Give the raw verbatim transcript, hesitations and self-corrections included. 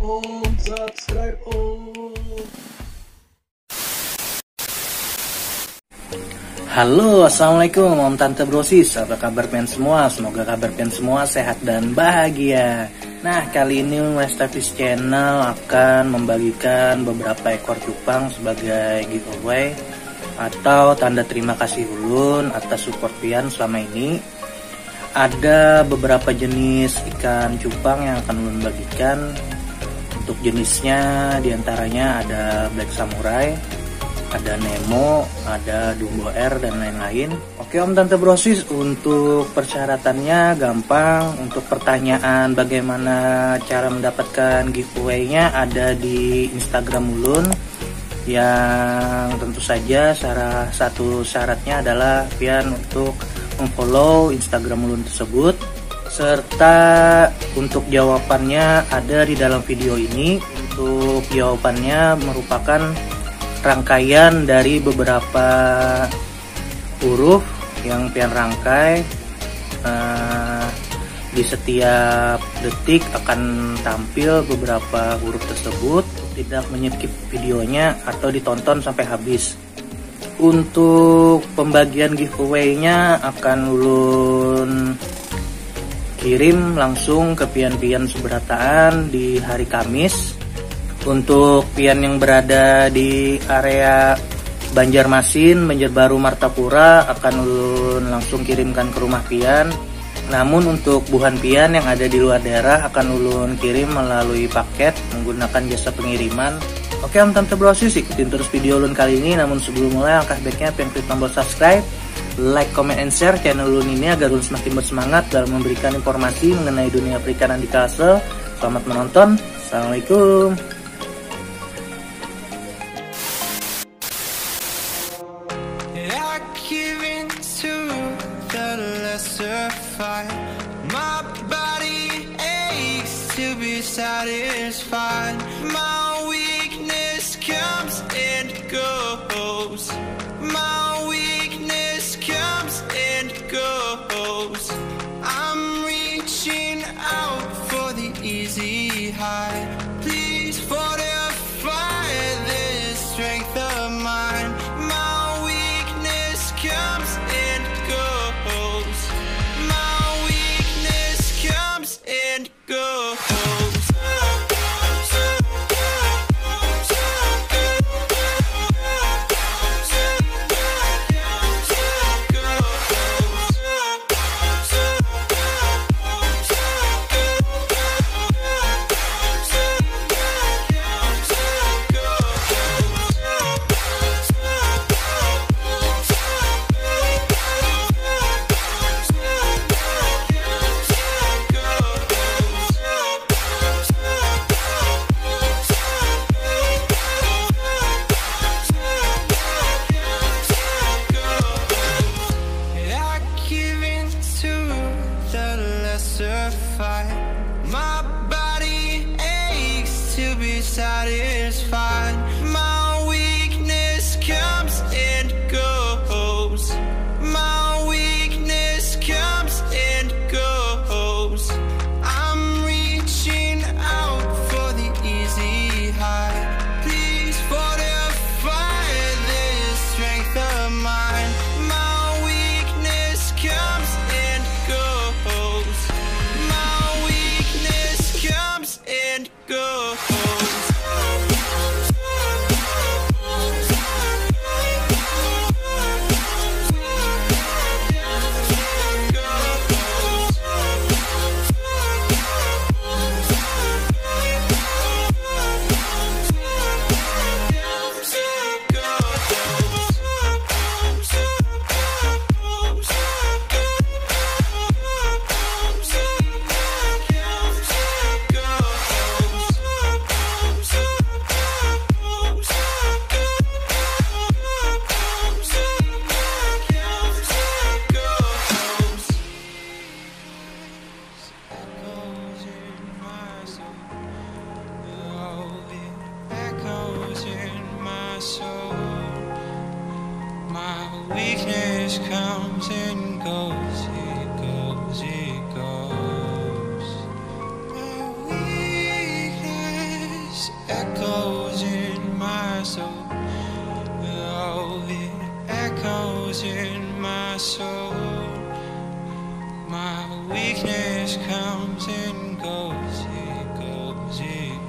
Om, subscribe Om. Halo, assalamualaikum Om Tante Brosis. Apa kabar pian semua? Semoga kabar pian semua sehat dan bahagia. Nah, kali ini West Office Channel akan membagikan beberapa ekor cupang sebagai giveaway atau tanda terima kasih ulun atas support pian selama ini. Ada beberapa jenis ikan cupang yang akan ulun bagikan. Untuk jenisnya diantaranya ada Black Samurai, ada Nemo, ada Dumbo Air, dan lain-lain. Oke Om Tante Brosis, untuk persyaratannya gampang. Untuk pertanyaan bagaimana cara mendapatkan giveaway-nya ada di Instagram ulun. Yang tentu saja salah satu syaratnya adalah pian untuk memfollow Instagram ulun tersebut, serta untuk jawabannya ada di dalam video ini. Untuk jawabannya merupakan rangkaian dari beberapa huruf yang pian rangkai. Eh, di setiap detik akan tampil beberapa huruf tersebut. Tidak menyikip videonya atau ditonton sampai habis. Untuk pembagian giveaway-nya akan ulun kirim langsung ke pian-pian seberataan di hari Kamis. Untuk pian yang berada di area Banjarmasin, Banjarbaru, Martapura akan ulun langsung kirimkan ke rumah pian. Namun untuk buhan pian yang ada di luar daerah akan ulun kirim melalui paket menggunakan jasa pengiriman. Oke Om Tante Brosis, ikutin terus video ulun kali ini. Namun sebelum mulai, langkah baiknya pian klik tombol subscribe, like, comment, and share channel ulun ini agar ulun semakin bersemangat dalam memberikan informasi mengenai dunia perikanan di Kalsel. Selamat menonton. Assalamualaikum. I give in to the lesser fight. My body aches to be satisfied. My weakness comes and goes. My weakness comes and goes. I'm reaching out for the easy high. Please fortify this strength of mine. My weakness comes and goes. My weakness comes and goes. I give in to the lesser fight. My body aches to be satisfied. My weakness comes and goes. My weakness comes and goes. I'm reaching out for the easy high. Please fortify this strength of mine. My weakness comes and goes. My weakness comes and goes. Echoes in my soul. My weakness comes and goes, it goes, it goes. My weakness in my soul. My weakness comes and goes, it goes, it